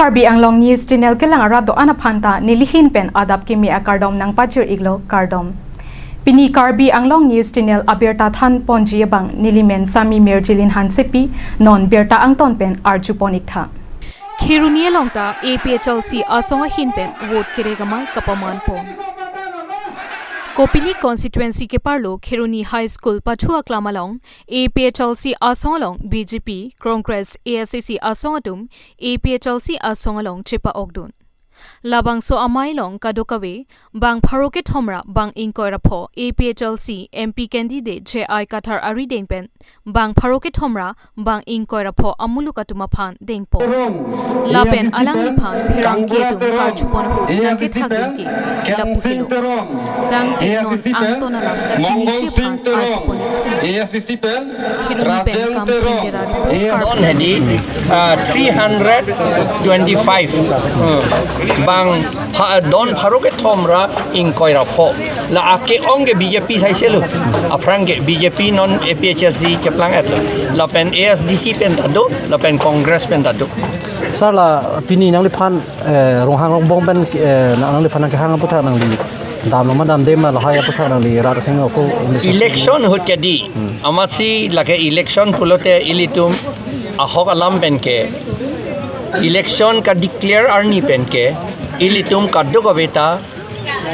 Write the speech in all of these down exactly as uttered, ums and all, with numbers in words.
Karbi Anglong News Channel kelang arat do-an aphan ta nelihin pen adap kimi akardom nangpajir iklo, kardom. Pini Karbi Anglong News Channel abirta than ponji abang nelimen Sami Mirjilin Hansepi, non birta angton pen arju pon iktha. Kheroni along ta A P H L C asong ahin pen vote kerek amei kapaman pon. Kopili constituency keparlo Kheroni High School pathu aklam along A P H L C asong along B J P, Congress, A S D C asong atum A P H L C asong along chepa-okdun. Labangso amei along kadokave bang pharo kethom ra bang ingkoi ra pho A P H L C M P candidate J I Kathar arideng pen bang pharo kethom ra bang ingkoi ra pho amuluk atum aphan dengpo. Lapen alangliphan pherangke atum karju pon ahut nangkethakdun ke lapu helo. Tangte non angton alam kachini chephan arju pon iksin. Kheroni pen Kamsing Dera report, Karbi. Don hedi, uh, three hundred twenty-five. Hmm. Bang pha-, don pharo kethom ra ingkoi ra pho. La ake-ong ke B J P saiselo. Aphrang ke B J P non A P H L C cheplang-etlo. Lapen A S D C pen ta do, lapen Congress pen ta do. Sir, la pini nangliphan, eh, Ronghang Rongbong pen, eh, nangliphan nangkehang aputhak nangli damlo ma damde ma lahai aputhak nangli rat athengno ko. Election ahut ke dei. Hmm. Amatsi lake election pulote ilitum ahok alam pen ke election ka-declare arni pen ke ilitum kadokave ta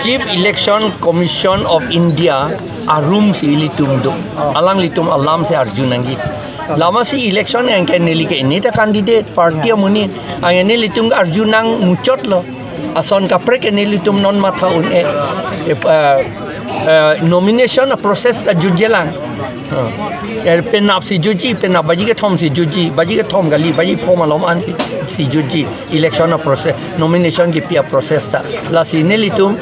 Chief Election Commission of India arum si ilitum do. Alanglitum alam si arju nangji. Lama si election anke neli ke ini ta candidate party amonit. Anke nelitum arju nangmuchotlo. Ason kaprek ke nelitum non matha un-e. Eh, eh, eh, nomination a-process ta jutjelang. Ha. Eh, penap si jutji, penap baji kethom si jutji, baji kethom kali, baji phongo malom an si, si jutji. Election a-process, nomination kipi a-process ta. Lasi nelitum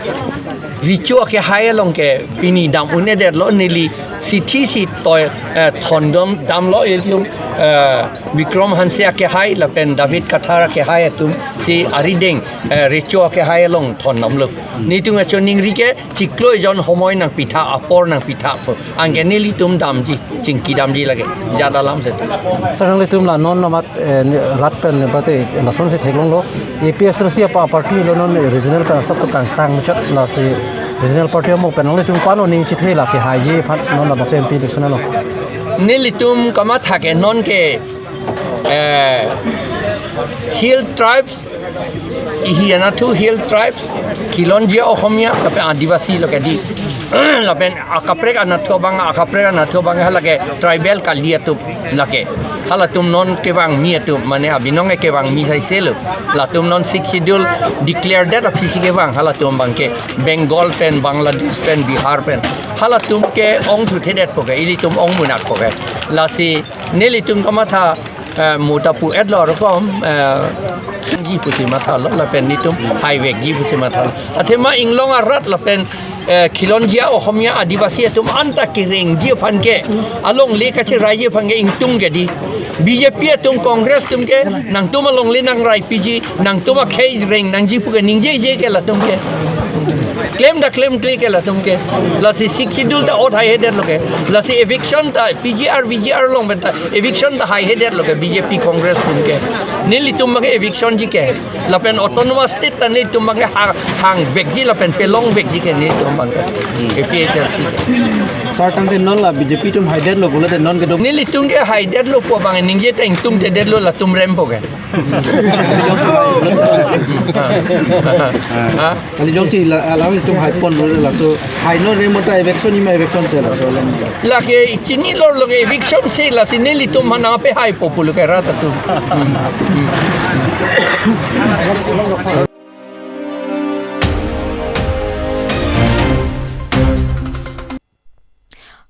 recho akehai along ke pini dam un-edetlo, neli sithi si toi, eh, thondam damlo ilitum, eh, Bikram Hanse akehai lapen David Kathar akehai atum si arideng, eh, recho akehai along thondamlo. Nelitum acho ningri ke chiklo ejon homoi nangpitha, apor nangpitha pu. Anke nelitum damji, chingki damji lake. Jat alam seta. Sir, nanglitum la non namat, eh, ne-, rat pen ne bate, lasonsi theklonglo. A P H L C apa party lo non regional pen asap so kangtang chot, lasi regional party amo pen nanglitum pano ning chithe la kehaiji aphan non la base M P election along. Nelitum kamatha ke non ke, eh, Hill Tribes, ihi anatthu Hill Tribes, Khilonjia Ohomia, lapen Adivasi lo ke dei. Lapen akaprek anatthu abang, akaprek anatthu abang halake tribal kali atum lake. Halatum non kevangmi atum, mane abinong ke kevangmi saiselo. Latum non Sixth Schedule declare det aphi si kevang, halatum abang ke Bengal pen, Bangladesh pen, Bihar pen. Halatum ke ongthuthedetpo ke, ilitum ongmunak po ke. Lasi nelitum kamatha, eh, mo ta pu-etlo rokom, eh, ji pusi mathalo, lapen nelitum haivekji pusi mathalo. Athema inglong arat lapen, eh, Khilonjia Ohomia Adivasi atum anta kerengji aphan ke, alongle kacheraiji aphan ke ingtung ke dei. B J P atum, Congress atum ke nangtum alongle nangraipiji, nangtum akhei reng nangji pu ke ningjeje ke latum ke. Klem ta klemkle ke latum ke. Lasi Sixth Schedule ta ot haihedetlo ke. Lasi eviction ta P G R, V G R along pen ta eviction ta haihedetlo ke B J P Congress atum ke. Nelitum abang ke eviction ji ke. Lapen autonomous state ta nelitum abang ke ha-, hangvekji lapen pelongvekji ke nelitum abang ke. A P H L C ke. Sir, tangte non la B J P atum haidetlo pulote non kedo. Nelitum ke haidetlo pu abang ningje ta ingtungtedetlo, latum rempo ke. Ha? Kali jongsi la, alanglitum haiponlo laso, hai non rem ta eviction, ima eviction si laso alam. Lake chinilo, lake eviction si, lasi nelitum mana pe haipo pulo ke rat atum.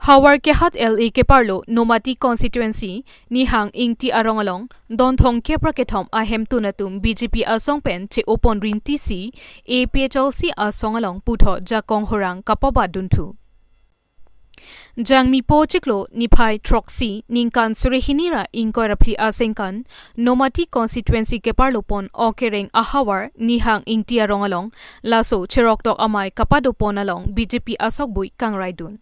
Howraghat L A keparlo Nomati constituency Nihang Ingti arong along don thomkep ra kethom ahemtun atum B J P asong pen che-opon rinti si A P H L C asong along puthot jakong horang kapabat dunthu. Jangmi po chiklo niphai throksi ningkan suri hini ra ingkoi ra phli aningkan Nomati constituency keparlo pon okereng ahavar Nihang Ingti arong along laso cheroktok amei kapadopon along B J P asokbui kangraidun.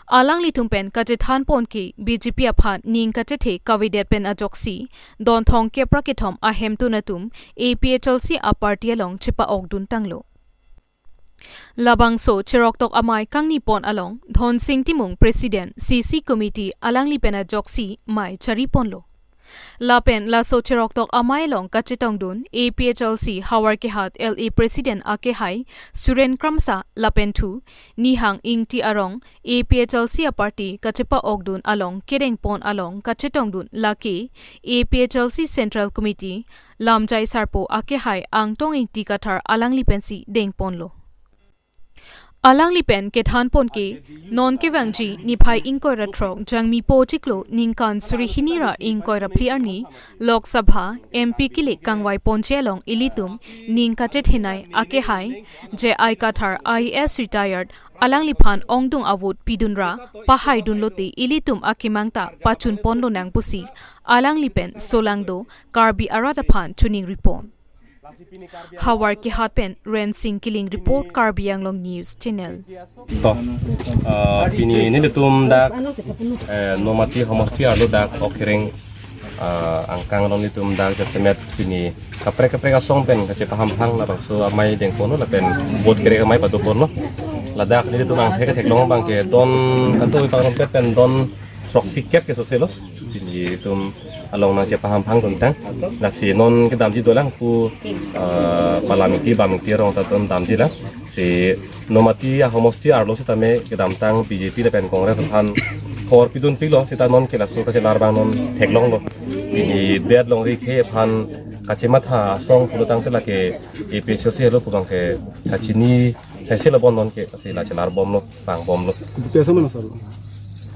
Alanglitum pen kachethan pon ke B J P aphan ning kachethe kavedet pen ajoksi, don thomkep ra kethom ahemtun atum A P H L C a-party along chepa-okdun tanglo. Labangso cheroktok amei kangni pon along Dhonsing Timung, President, C C Committee, alangli pen ajoksi mei chari ponlo. Lapen laso cheroktok amei along kachetongdun A P H L C Howraghat L A President akehai Suren Kramsa lapen thu Nihang Ingti arong A P H L C a-party kachepa-okdun along kedeng pon along kachetongdun lake A P H L C Central Committee lamjai sarpo akehai Angtong Ingti Kathar alangli pensi deng ponlo. Alangli pen kethan pon ke, non kevangji niphai ingkoi ra throk Jangmi po chiklo ningkan suri hini ra ingkoi ra phli arni Lok Sabha M P kilik kangvai ponji along ilitum ning kachethenei akehai J I Kathar I A S retired alangliphan ongdung a-vote pidun ra pahaidun lote ilitum akemang ta pachun pon lonang pusi alangli pen solangdo Karbi arat aphan choningri pon. Howraghat pen Rensing Killing report, Karbi Anglong News Channel. To, ah, pini nelitum dak, eh, Nomati homosti arlo dak Okereng, ah, angkang along nelitum dak jasemet pini kaprek kaprek asong pen kachepahamphang labangso amei deng ponlo lapen vote kerek amei pado ponlo. Ladak nelitum angthek theklong abang ke don kanto ipang rompet pen don throksi kep ke sose lo. Pini itum along nangchepahamphang dun tang. Lasi non kedamji dolang pu, ah, Balamingti, Bamingti arong ta don damji lang. Si Nomati ahomosti arlo sitame kedamtang B J P lapen Congress aphan khor pidun piklo sita non ke laso kachelar abang non theklonglo. Pini det longri khei aphan kachematha asong pulo tangte lake A P H L C helo pu abang ke kachini sai selo bon non ke si la chelar bomlo, vang bomlo. Kopi asong mana sir?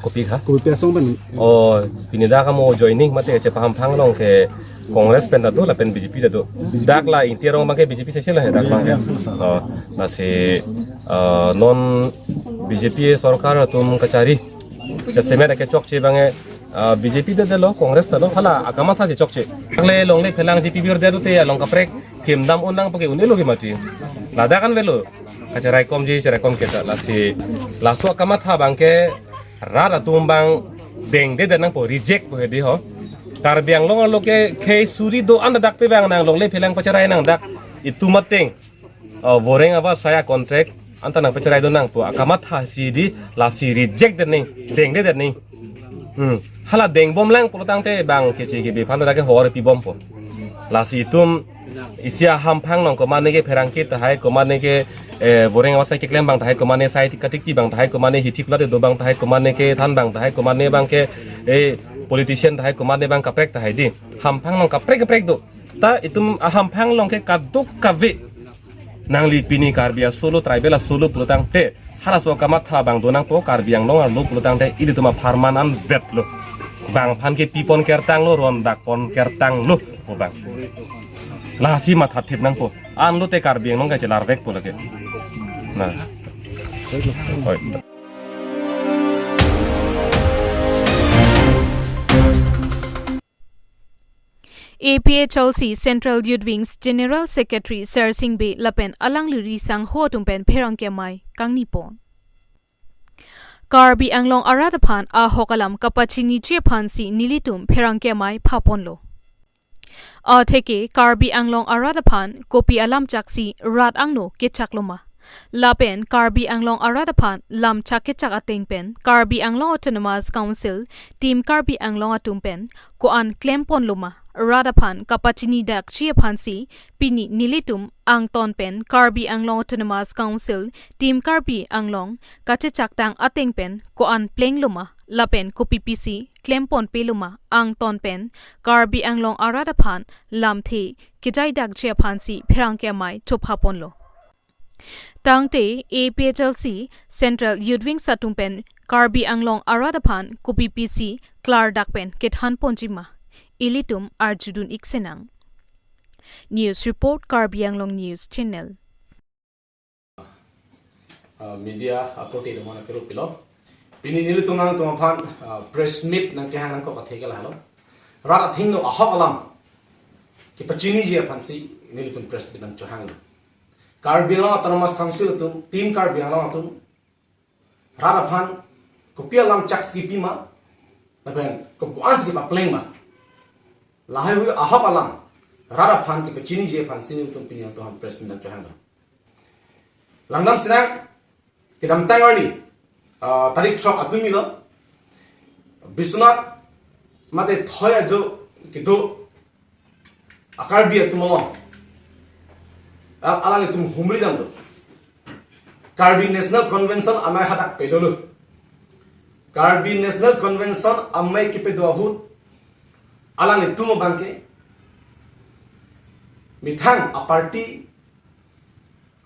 Kopi ha? Kopi asong mana? Oh, pini dak amo joining mate chepahamphang along ke Congress pen ta do lapen B J P ta do. Dak la Ingti arong abang ke B J P sai selo he dak abang ke. Oh, lasi, eh, non B J P sorkar atum kachari jasemet ke chokche abang ke, eh, B J P ta delo, Congress ta lo, hala akamatha si chokche. Dak le longle phelang G P B or dedu te along kaprek kim dam un nangpo ke un-elo ke mati. Ladak an velo. Kacheraikomji, cheraikom kita lasi laso akamatha abang ke rat atum abang dengdedet nangpo, reject po hedi ho. Karbi Anglong arlo ke khei suri do-an dak pe abang nang longle phelang pacherai nang dak itum ateng, oh, Boreng Awas saya contract anta nang pacherai do nangpo akamatha si di lasi reject det ning, dengdedet ning. Hmm. Hala deng bomlang pulo tangte abang keche kebe aphan dak ke hor pi bompo. Lasi itum isi ahamphang along komane ke pherangke tahai, komane ke, eh, Boreng Awas sai keklem abang tahai, komane sai tik katik abang tahai, komane hithi kulat do abang tahai, komane kethan abang tahai, komane abang ke, eh, politician tahai, komane abang kaprek tahai di. Hamphang along kaprek kaprek do. Ta itum ahamphang along ke kadokave nangli pini Karbi aso lo, tribal aso lo pulo tangte halaso akamatha abang do nangpo, Karbi Anglong arlo pulo tangte ilitum apharman an vet lo. Bang aphan ke pi pon kertang lo, ron dak pon kertang lo pu abang. Lasi mathathip nangpo. An lote Karbi Anglong kachelar vekpo lake. Nah. Oi. A P H L C Central Youth Wings General Secretary Sersing Bey lapen alangli risangho atum pen pherangke amei kangni pon. Karbi Anglong arat aphan ahok alam kapachiniji aphansi nelitum pherangke amei pha ponlo. Atheke Karbi Anglong arat aphan kopi alam chaksi rat angno kechak loma? Lapen Karbi Anglong arat aphan lam chak kechak ateng pen Karbi Anglong Autonomous Council, Team Karbi Anglong atum pen ko-an klem pon loma? Rat aphan kapachini dakji aphansi pini nelitum angton pen Karbi Anglong Autonomous Council, Team Karbi Anglong kachechaktang ateng pen ko-an pleng loma? Lapen kopi pisi klem ponpe loma? Angton pen Karbi Anglong arat aphan lamthe kejai dakji aphansi pherangke amei chopha ponlo. Tangte A P H L C Central Youth Wings atum pen Karbi Anglong arat aphan kopi pisi klardak pen kethan ponji ma? Ilitum arjudun ik senang. News report, Karbi Anglong News Channel. Uh, media aporti atum aphan kero pilo. Pini nelitum nangtum aphan, uh, press meet nangkehang nangkok athe ke lahelo. Rat athengno ahok alam kepachiniji aphansi nelitum press meet nangchohanglo. Karbi Anglong Autonomous Council atum, Team Karbi Anglong atum, rat aphan kopi alam chak si kipi ma, lapen kopi-an si kepapleng ma. Lahaihui ahok alam rat aphan kepachiniji aphansi nelitum pini nangtum aphan press meet nangkehang dam. Langdam sinang, kedamtang arni, ah, tarik throk atum ilo, Biswanath mate thoi ajo kedo a-Karbi atum along, a-, alanglitum humri damlo. Karbi National Convention amei hadak padolo. Karbi National Convention amei kepado ahut alanglitum abangke methang a-party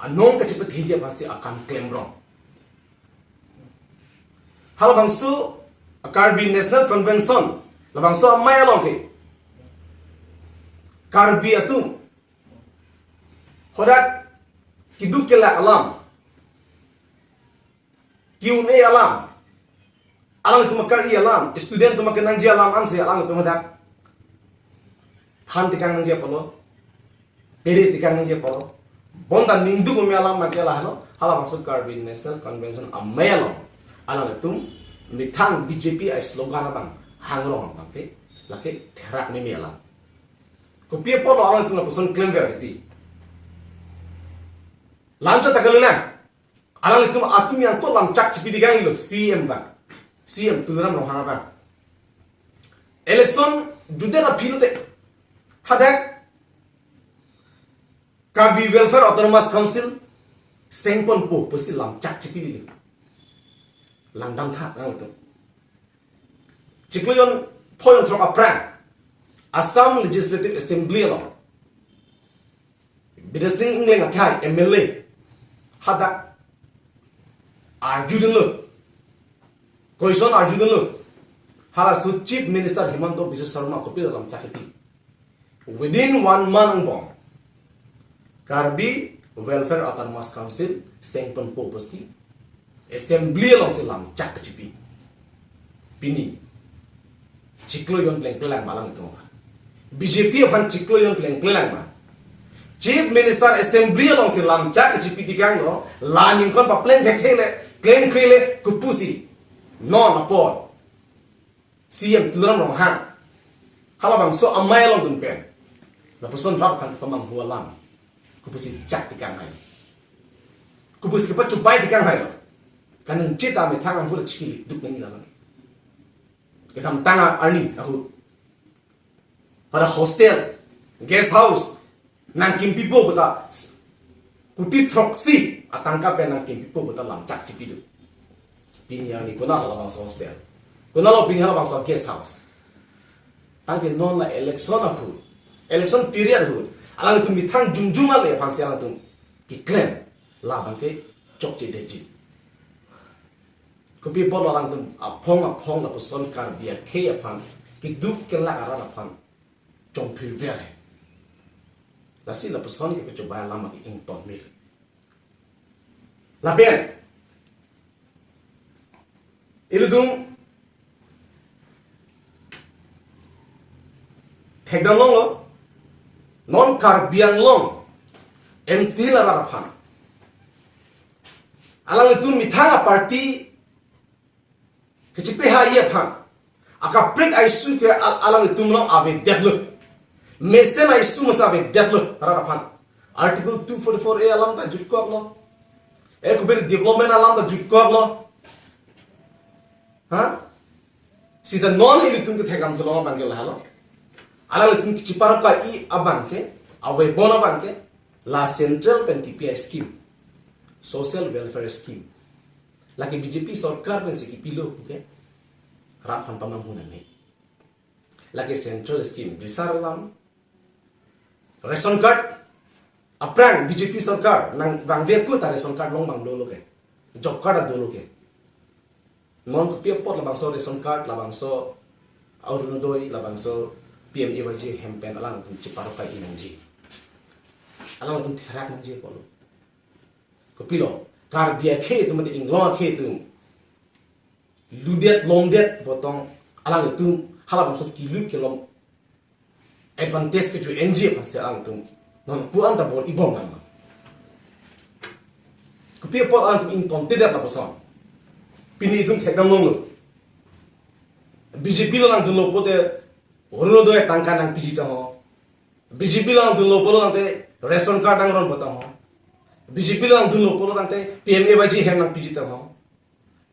anong kachepatheji aphansi akam klemrong. Halabangso a-Karbi National Convention, labangso amei along ke Karbi atum hadak keduk kelak alam, ki-un-e alam, alangtum akar-i alam, student atum akenangji alam ansi alangtum hadak than tekang nangji apotlo, pere tekang nangji apotlo, bonta ningduk meme alam abangke lahelo, halabangso Karbi National Convention amei along alanglitum methang B J P a-slogan abang hangrong abangke lake therak meme alam. Kopi apotlo alanglitum lapuson klemver titi? Lancho ta kalina. Alanglitum atum yang ko lam chak chipi tekanglo C M abang. C M Tuliram Ronghang abang. Election judet aphi lote hadak Karbi Welfare Autonomous Council sengponpo pusi lam chak chipililo. Langdamtha nangtum. Chiklo jon phongo jon throk aphrang Assam Legislative Assembly along Bidya Sing Engleng akhai M L A hadak arjudunlo, question arjudunlo. Halaso Chief Minister Himanta Biswa Sarma kopi alam chak kipi? Within one month angbong Karbi Welfare Autonomous Council sengponpo pusi Assembly alongsi lam chak chipi. Pini chiklo jon plengplelang ma alangtum aphan? B J P aphan chiklo jon plengplelang ma? Chief Minister Assembly alongsi lam chak chipi tekanglo, la ningkan papleng thekthe le, klem kre le, kopusi? Non apor C M Tuliram Ronghang halabangso amei along atum pen lapuson rat aphan pamanghu alam kopusi chak tekang hai, kopusi kepachupai tekang hailo? Kaningje ta methang anghu la chikili duk nangji alam. Kedamtang arni ahut pada hostel, guest house nangkimpipo puta, kuti throksi atangka pen nangkimpipo puta lam chak chipido. Pini arni konat halabangso hostel, konatlo pini halabangso guest house? Tangte non la election ahut, election period ahut, alangtum methang jumjum ale aphansi alangtum keklem, labangke chokchedetji. Kopi apotlo alangtum aphong aphong lapuson Karbi akhei aphan, keduk kelak arat aphan chongphirver he? Lasi lapuson kepachubai alam ke ingtonmir. Lapen ilitum thekdam longlo, non Karbi Anglong M C la rat aphan alanglitum methang a-party kachipehai aphan akaprek a-issue ke al-, alanglitum along avedetlo. Mesen a-issue masa avedetlo rat aphan. Article two forty-four A alam ta jutkoklo. E kopi development alam ta jutkoklo. Ha? Sita non ilitum kethekdam thelong abangke lahelo. Alanglitum kachiparokai abangke, avebon abangke la central pen kipi a-scheme, social welfare scheme. Lake B J P sorkar pensi kipilo puke rat aphan pamanghu nangne. Lake central scheme, bisar alam, ration card aphrang B J P sorkar nangvangve ahut ta ration card long abang dolo ke, job card ta dolo ke. Non kopi apot labangso ration card, labangso Orunodoi, labangso P M A Y G hem pen alangtum chiparokai nangji, alangtum therak nangji apotlo? Kopilo, Karbi akhei atum mate inglong akhei atum ludet longdet botong alangtum halabangso kilut kelong advantage kecho-enji aphansi alangtum non ko-an ta bor-ibom nang ma? Kopi apot alangtum ingtontedet lapuson? Pini itum thekdam longlo. B J P along nangdunlo pulote Orunodoi atangka nangpiji tangho. B J P along nangdunlo pulo tangte ration card nangronpo tangho. B J P along nangdunlo pulo tangte P M A Y G hem nangpiji tangho.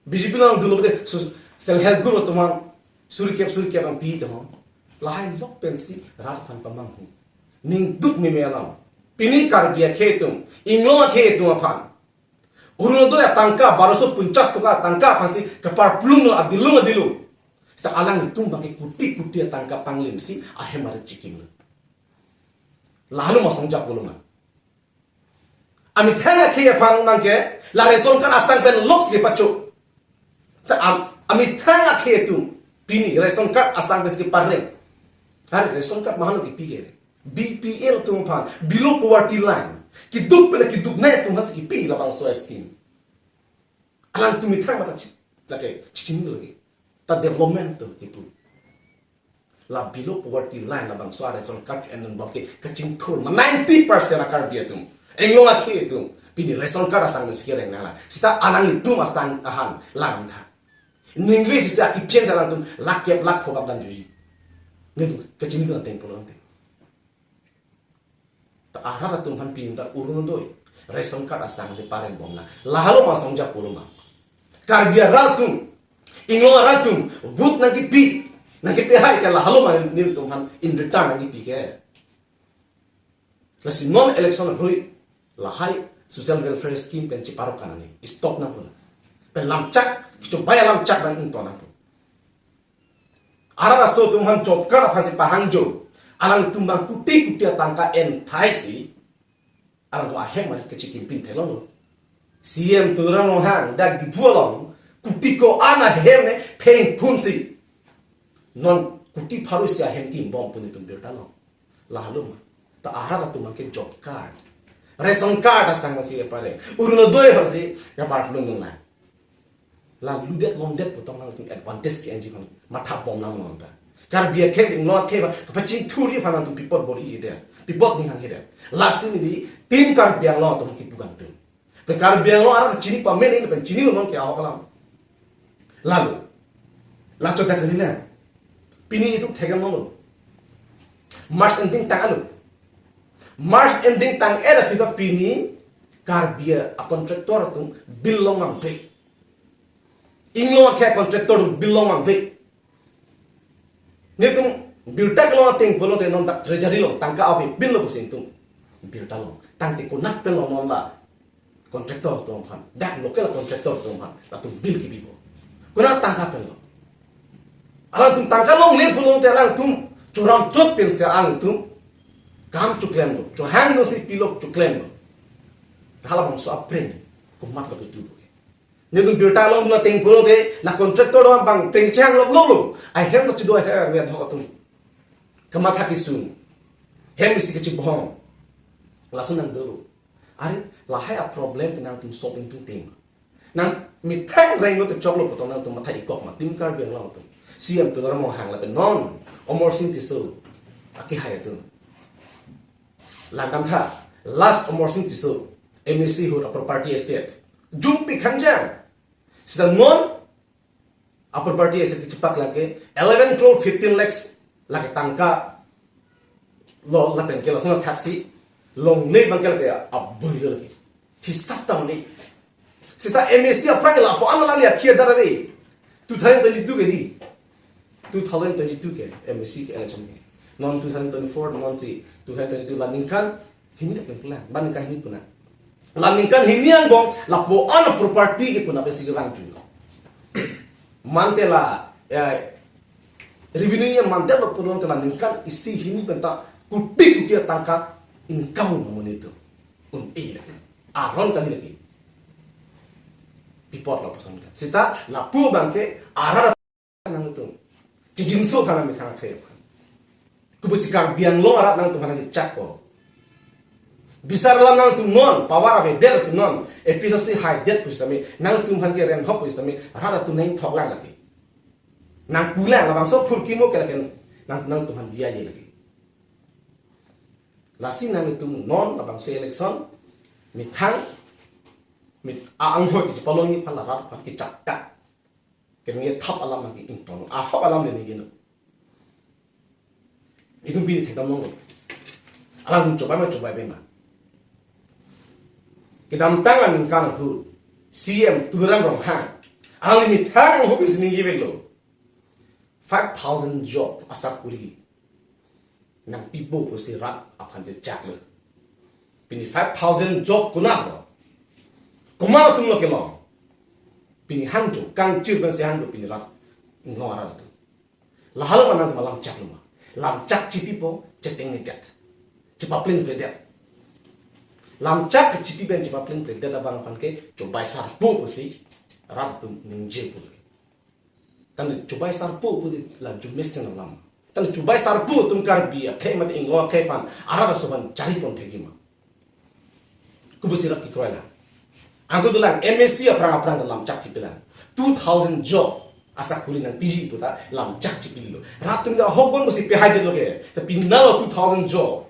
B J P along nangdunlo pulote su-, self help group atum aphan suri kep suri kep nangpiji tangho. Lahai lok pensi rat aphan pamanghu. Ning duk meme alam. Pini Karbi akhei atum, inglong akhei atum aphan Orunodoi atangka, baroso punchas toka atangka aphansi kaparplunglo adilung adilung. Seta alanglitum abangke kuti kuti atangka panglimsi ahem arit chikimlo. Lahelo ma songja pulo ma. Amethang akhei aphan abangke la ration card asang pen loks ke pacho. Ta am-, amethang akhei atum pini ration card asang pensi kepareng. Hari ration card mahano kipi ke. B P L atum aphan, below poverty line, kiduk pen kiduknei atum aphansi kipi labangso scheme. Alangtum amethang mata chi-, lake chichinilo lake. Ta development atum kipu. La below poverty line labangso a ration card ennon abangke kachingthur ma ninety percent a Karbi atum, inglong akhei atum pini ration card asang pensi kereng nanglang. Seta alanglitum asang ahan langtha. Ningve sisa kitchen sa alangtum lakh kep lakh pho bak damjuji. Nelitum kachini atum ateng pulo tangte. Ta arat atum aphan pini ta Orunodoi ration card asang si pareng bomlang. Lahelo ma songja pulo ma. Karbi arat atum, inglong arat atum, vote nangkipi, nangkipehai ke lahelo ma nelitum aphan in return nangkipi ke. Lasi non election arui lahai social welfare scheme pen cheparok kanani. Stop nangpo. Pen lamchak, kechobai alamchak nang ington nangpo. Arat aso atum aphan job card aphansi pahangjo. Alangtum abang kuti kuti atangka enthaisi alangtum ahem arit kachikim pin theklonglo. C M Tuliram Ronghang dak Diphu along kuti ko-an ahem ne phengphunsi non kuti pharo isi ahem kimbom pu nelitum birta long. Lahelo ma. Ta arat atum abangke job card, ration card asang pensi kepare, Orunodoi pensi keparplung nanglang. La ludet longdet pu tong nangtum advantage ke-enji aphan matha bomlang non ta. Karbi akhei, inglong akhei aphan kapachingthurji aphan nangtum pi apot bor-idet, pi apot ning hanghedet. Lasi neli Team Karbi Anglong atum kipu kangtung. Pen Karbi Anglong arat chini pame neli pen chinilo non ke ahok alam. Lahelo. La chot ta kali na. Pini itum thekdam longlo. March ending tang-et lo. March ending tang-et aphi ta pini Karbi a contractor atum bill longvangve. Inglong akhei contractor atum bill longvangve. Nelitum birta kelong ateng pulote non dak treasury along tangka avepinlo pusi nelitum birta long. Tangte konat pen long non la contractor atum aphan, dak local contractor atum aphan latum bill kipipo? Konat tangka pen long? Alangtum tangka longle pulote alangtum choram chot pensi alangtum kam choklemlo, chohang dosi pilok choklemlo. Halabangso apreng komatlo ketubo ke. Nelitum birta longdun ateng pulote la contractor atum abang preng chehang lok lok lo. Ahem ta chido ahem ya thok atum. Kamatha kesung. Hem isi kachibong. Lason nang dolo. Are, lahai a problem ke nangtum solving tung ting. Nang methang renglo te choklo pu tong nangtum matha ikok ma Team Karbi Anglong atum. C M Tuliram Ronghang lapen non Amarsing Tisso akehai atum. Langdamtha, last Amarsing Tisso, M A C ahut a property asset jumpi khangjang. Seta non a property asset kechepak lake eleven crore fifteen lakhs lake tangka lo, lapen ke lason athaksi longle abangke lake aboi lo lake. Hisap ta mane. Seta M A C aphrang ke lapu-an alangli akhir dar ave. Two thousand twenty-two ke di. Two thousand twenty-two ke M A C ke election ke. Non two thousand twenty-four, non si two thousand twenty-two la ningkan hini ta pen pulang. Ba ningkan hini puna. La ningkan hini angbong lapu-an property ke puna pensi kevang juilo. Mante la, eh, revenue ya mante lo pulang te la ningkan isi hini penta kuti kuti atangka income lo mane tu. Un-e lake. Aron kali lake. Pi apot lapuson kan. Seta lapu abangke arat nangtum chijinso aphan, amethang akhei aphan. Kopusi Karbi Anglong arat nangtum aphan kechakpo? Bisar alam nangtum non, power avedet pu non, A P H L C haidet pusitame, nangtum aphan ke rem hok pusitame, rat atum nangthok lang lake. Nangpu lang, labangso phurkimo ke lake nang, nangtum aphan diya ye lake. Lasi nanglitum non labangso election methang, met a anghoi kachepalongji aphan la rat aphan kechakka. Kemethap alam lagi ingtong. Ahok alam le ningje no. Itum pini thekdam longlo. Alang chobai ma chobai ave ma. Kedamtang aningkan ahut C M Tuliram Ronghang, alangli methang ahut isi ningje veklo. Five thousand job asakuri nangpipo pusi rat aphan chechaklo. Pini five thousand job konatlo? Komat atumlo kelong? Pini hangjo, kangchir pensi hangjo pini rat inglong arat atum. Lahelo ma nangtum alam chaklo ma? Lamchak chipipo, chetengnedetdet, chepaplengpledet. Lamchak kachipi pen chepaplengpledet abang aphan ke chobai sarpo pusi rat atum ningje pulo. Tangte chobai sarpo pu la arjume mesen alam. Tangte chobai sarpo atum Karbi akhei mate inglong akhei aphan, arat aso aphan chari pon thekji ma? Kopusi rat kekroi lang? Angko dolang M A C aphrang aphrang lamchak chipilang. Two thousand job asakuri nangpiji puta lamchak chipilo. Rat atum ke ahok bon pusi pehaidetlo ke. Ta pini lo two thousand job,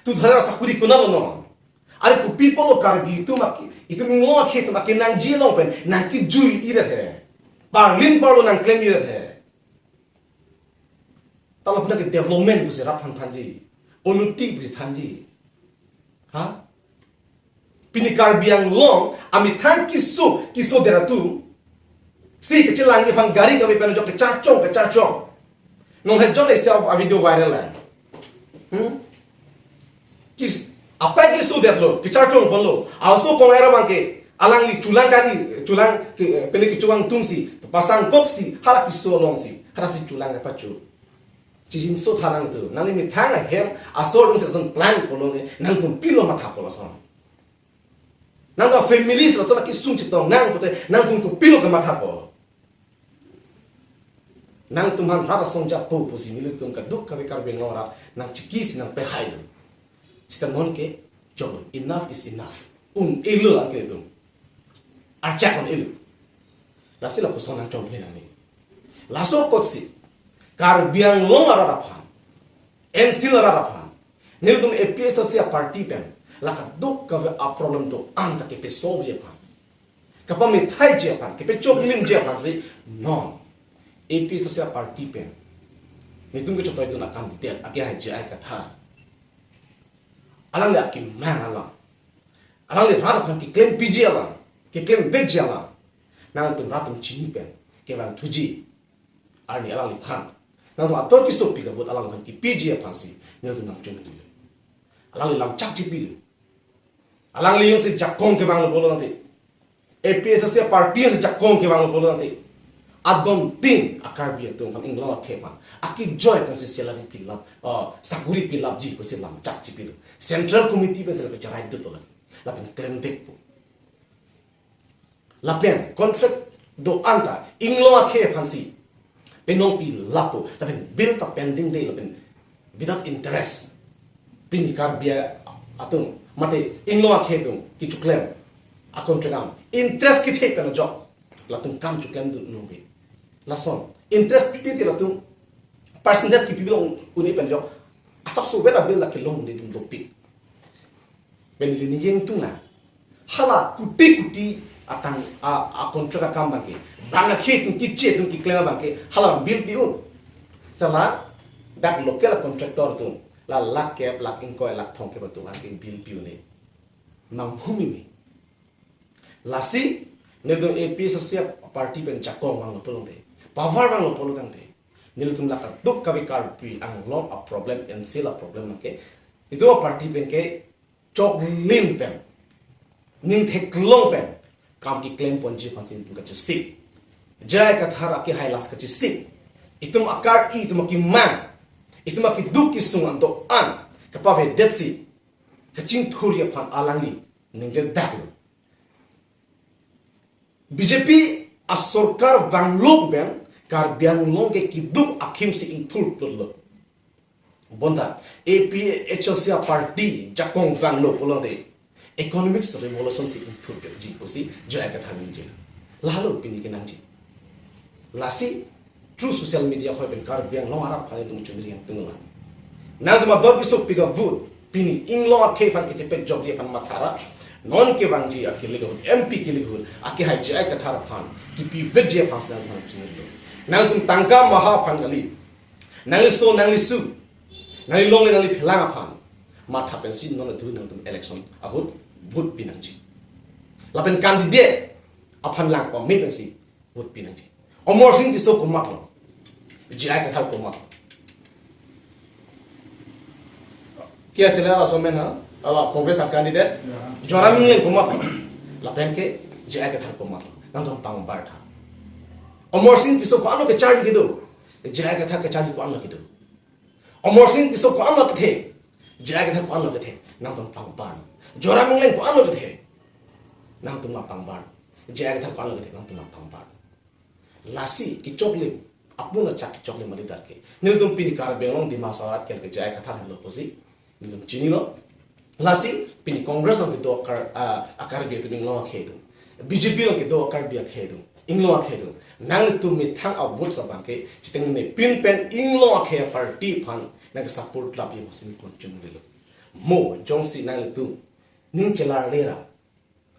two thousand asakuri konatlo non? Are kopi pulo Karbi atum aki, itum inglong akhei atum akenangji along pen nangkijui-iret he? Parlin parlo nangklem-iret he? Ta lapu na ke development pusi rat aphan thanji, unnoti pusi thanji? Ha? Pini Karbi Anglong amethang keso, kesodet atum si kachelangji aphan gari kave pen ajok kecharchong, kecharchong. Non he jok isi a-video viral lang. Hmm? Kis, apai kesodetlo, kecharchong ponlo. Aso kong era abang ke, alangli chulang kali, chulang ke, pini kechuvang atum si, pasang kok si, hala keso along si, hala si chulang kepacho. Chijinso tha nangtum, nangli methang ahem, aso along si ason plan pulo ne, nangtum pilo mathapo lason? Nangtum family si lason akesung chetong nang pute, nangtum kopilo kemathapo? Nangtum aphan rat asong japo pusi nelitum kadokave Karbi Anglong arat nangchikisi nangpehailo. Sita non ke jok, enough is enough. Un-elo anke itum. Archak un-elo. Lasi lapuson nangchonghe nangji. Laso apotsi Karbi Anglong arat aphan, N C arat aphan, nelitum A P H L C a-party pen la kadokave a-problem do-an ta kepesolveji aphan, kapamethaiiji aphan, kepachoklimji aphansi non A P H L C a-party pen nelitum kechotoi dun a-candidate akehaiji J I Kathar, alangli akemang alam, alangli rat aphan keklempiji alam, keklemvekji alam, nangtum rat atum chini pen kevangthuji arni alangliphan nangtum ator kesopik a-vote alangliphan kepiji aphansi nelitum nangchongdunlo. Alangli lamchak chipilo. Alangli jongsi jakong kevanglo pulo tangte, A P H L C a-party jongsi jakong kevanglo pulo tangte, adon tin a-Karbi atum aphan, inglong akhei aphan akejoi pensi salary pilap, ah, sakuri pilapji pusi lamchak chipilo. Central Committee pensi la kecheraidunlo lake. Lapen klemvekpo. Lapen contract do-an ta inglong akhei aphansi penong pilappo, lapen bill ta pending de, lapen without interest pini Karbi atum mate inglong akhei atum kechoklem a-contract an interest kethe pen ajok latum kam choklemdun nungke. Lason interest pipe te latum percentage kepi long un-e pen ajok asapso vera bill la kelongdedun dopik. Pen ili ni jeng tung na, hala kuti kuti atang a, a-contract akam abangke, bang akhei atum keche atum keklem abangke hala bill pi-un. Sala dak local contractor atum la lakh kep, lakh ingkoi, lakh thomkep atum anke bill pi-un-e. Manghumeme. Lasi nelitum A P H L C a-party pen jakong vanglo pulo tangte, power vanglo pulo tangte, nelitum la kadokave Karbi Anglong a-problem, N C L a-problem anke itum a-party pen kechoklim pen, ning theklong pen kam keklem ponji aphansi itum kachesik. J I Kathar akehai lasi kachesik. Itum akar-i, itum akemang, itum akeduk kesung an do-an kapavedetsi kachingthurji aphan alangli ningjedaklo. B J P asorkar vanglo pen Karbi Anglong ke keduk akhim si ingthurplotlo. Bonta A P H L C a-party jakong vanglo pulote economic revolution si ingthurji pusi J I Kathar ningje. Lahelo pini kenangji. Lasi through social media hoi pen Karbi Anglong arat aphan itum chundri yang tungla. Nangtum ador kesopik a-vote pini inglong akhei aphan kechepejokji aphan mathara. Non kevangji akele ahut, M P kele ahut, akehai J I Kathar aphan kipivekji aphan si nangphan chinilo. Nangtum tangka maha aphan kali, nangli so, nangli su, nangli longle, nangli phelang aphan matha pensi non athu nangtum election ahut vote pinangji. Lapen candidate aphan lang pamit pensi vote pinangji. Amarsing Tisso komatlo? J I Kathar komat? Ke asile laso amen ha? Ala Congress a candidate? Ya. Joram Engleng komatlo? Lapen ke J I Kathar komatlo? Nangtum pangbar tha. Amarsing Tisso ko-anlo kecharli kedo? J I Kathar kecharli ko-anlo kedo? Amarsing Tisso ko-anlo kethe? J I Kathar ko-anlo kethe? Nangtum pangbar. Joram Engleng ko-anlo kethe? Nangtum la pangbar. J I Kathar ko-anlo kethe? Nangtum la pangbar. Lasi kechoklim, apun achak kechoklim mali darke. Nelitum pini Karbi Anglong Dima Hasao arat ke J I Kathar henlo pusi nelitum chinilo. Lasi pini Congress along kedo akar, ah, a-Karbi atum inglong akhei atum, B J P along kedo a-Karbi akhei atum, inglong akhei atum, nanglitum methang a-vote abangke chitengnepin pen inglong akhei a-party aphan nangke-support lapji pusi nelitum chinilo. Mo jongsi nanglitum ning chelarle ra,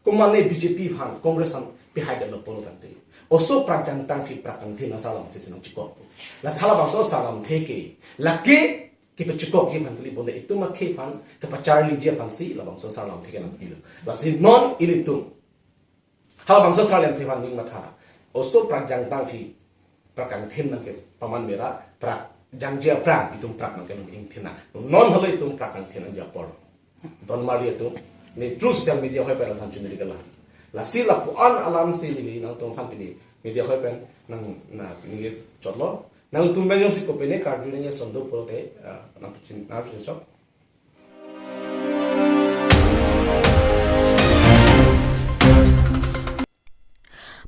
komane B J P aphan Congress aphan pehai detlo pulo tangte, oso prak jangtang aphi prak kangthin asarlamthe si nangchikokpo. Lasi halabangso asarlamthe ke lake kepachikokji aphan kali, bonta itum akhei aphan kepacharliji aphansi labangso asarlamthe ke nangpilo. Lasi non ilitum halabangso asarlamthe aphan ning matha, oso prak jangtang aphi prak kangthin nangkepaman mera, prak jangje aphrang itum prak nangke nang ingthin nang. Non halo itum prak kangthin nangji apor. Don mari atum, ne through social media ahoi pen nangthan chunri kala. Lasi lapu-an alam si neli nangtum aphan pini media ahoi pen nang, na, neli chotlo. Nangtum pen jongsi kopine karju nangji ason do pulote, ah, nangpachin, nangpachin chok.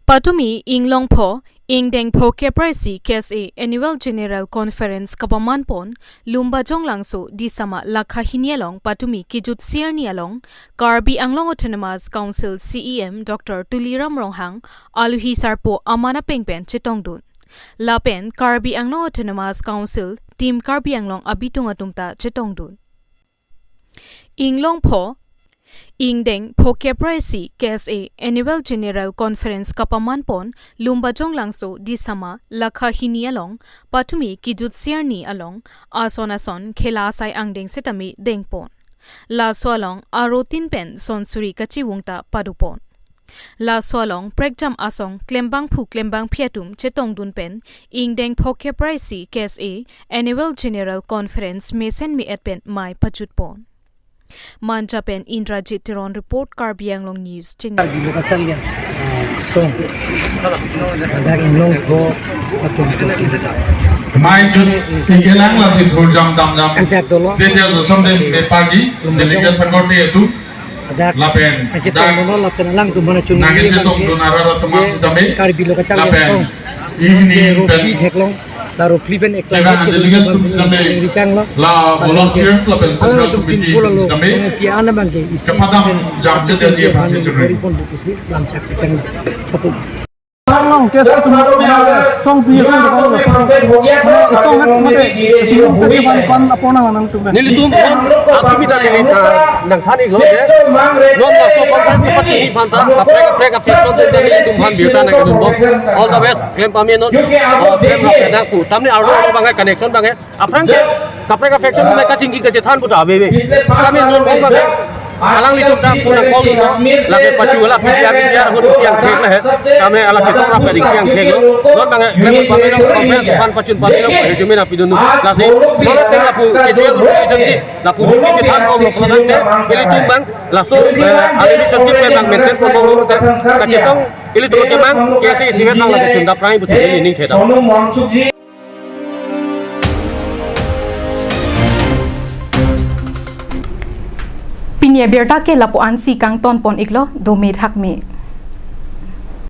Patumi inglong pho, ingdeng phokep ra isi K S A Annual General Conference kapaman pon, Lumbajong Langso, Disama lakha hini along patumi kejut sirni along, Karbi Anglong Autonomous Council C E M Doctor Tuliram Ronghang, alohi sarpo aman apeng pen chetongdun. Lapen Karbi Anglong Autonomous Council, Team Karbi Anglong abitung atum ta chetongdun. Inglong pho, ingdeng phokep ra isi K S A Annual General Conference kapaman pon, Lumbajong Langso, Disama lakha hini along patumi kejut sirni along, ason ason khela asai angdeng setame dengpon. Laso along arotin pen son suri kachivung ta padopon. Laso along prekjam asong klembangphu klembangphi atum chetongdun pen, ingdeng phokep ra isi K S A Annual General Conference mesen me-et pen mei pajutpon. Manja pen Indrajit Teron report, Karbi Anglong News Channel. Karbi lo kacharli, ah, song. Ladak inglong pho atum ta. Mei jut ikelang lasi thurjam damjam. Ajak dolo. Tejas Assam de party, delegate sakor de itu. Lapen, ajak dak dolo lapen alangtum mana chun nangin chetongdun arat atum je sitame. Karbi lo kacharli lapen song. Ini je pen ropli theklong, la ropli pen ek kira lang delegate sitame. Rikang lo. La volunteers lapen central committee sitame. Pi ana bangke isi kepadam sitame. Jam je jadi apa sih, pon buku si lam chak rikang lo. Song tes atum song pi song ko lo song. Song hat mate chingrum kati ban pan apor nang nangtum. Nelitum akimi ta neli ta nangthan iklo je. Non laso Congress ke party aphan ta kaprek kaprek a-faction atum ta nelitum aphan birta nangdunbom. All the best, klem pame non. Oh, klem rap nangpu. Tamni arlo arlo bangke connection bangke. Aphrang ke kaprek a-faction atum kachingki kachethan pu ta aveve. Kami non bom bangke alanglitum ta pu nangkok lo, lake pachu la P T R, P T R ahut siang thek le he. Kami ala chisong rap ka ding siang thek lo. Non bangke klem pame lo, Congress aphan pachun pame lo, resume nangpidun. Lasi non ateng lapu K J L relationship, lapu kachethan bom lo pulo tangte, ilitum bang laso, eh, relationship pen bang maintain bom lo te. Kachisong ilitum ke bang K S A isivet nang lapu chundap rang ipusi neli ning theda. Pini abirta ke lapu-an si kangton pon iklo, dome thakme.